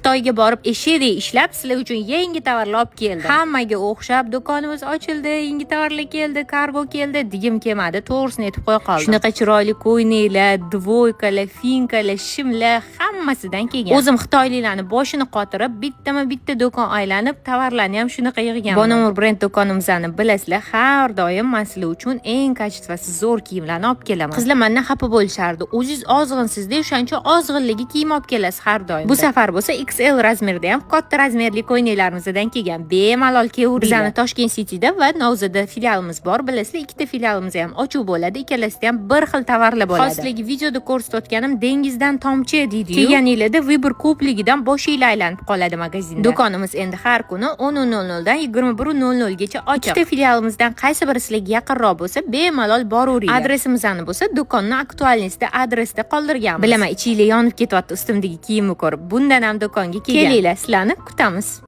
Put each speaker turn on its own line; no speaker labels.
Xitoyga borib, eshakdek ishlab, sizlar uchun yangi tovarlar olib keldim. Hammaga o'xshab do'konimiz ochildi, yangi tovarlar keldi, kargo keldi degim kelmadi, to'g'risini aytib qo'ya qoldim. Shunaqa chiroyli ko'ylaklar, двойка lar, финка lar, shimlar hammasidan kelgan. O'zim xitoyliklarni boshini qotirib, bittama bitta do'kon aylanib, tovarlarni ham shunaqa yig'ganman. Bonomur brend do'konimizni bilasizlar, har doim man sizlar uchun eng качество si zo'r kiyimlarni olib kelaman. Qizlar mandan xafa bo'lishardi. "O'zingiz ozg'insiz-da, o'shaning uchun ozg'inligi kiyim olib kelasiz har doim." Bu safar bo'lsa XL razmerda ham katta razmerli ko'ylaklarimizdan kelgan. Bemalol kelaveringlar. Bizani Toshkent Cityda va Novzada filialimiz bor. Bilasizlar, ikkita filialimiz ham ochiq bo'ladi. Ikkalasida ham bir xil tovarlar bo'ladi. Hozir sizlarga videoda ko'rsatayotganim dengizdan tomchi deydi-yu. Kelganinglarda выбор ko'pligidan boshinglar aylanib qoladi magazinda. Do'konimiz endi har kuni 10:00 dan 21:00 gacha ochiq. Ikkita filialimizdan qaysi biri sizlarga yaqinroq bo'lsa, bemalol boraveringlar. Adresimizni bo'lsa do'konni актуальность da adresda qoldirganmiz. Bilaman, ichinglar yonib ketyapti ustimdagi kiyimni ko'rib. Bundan ham do'konga kelgan. Kelinglar, sizlarni kutamiz.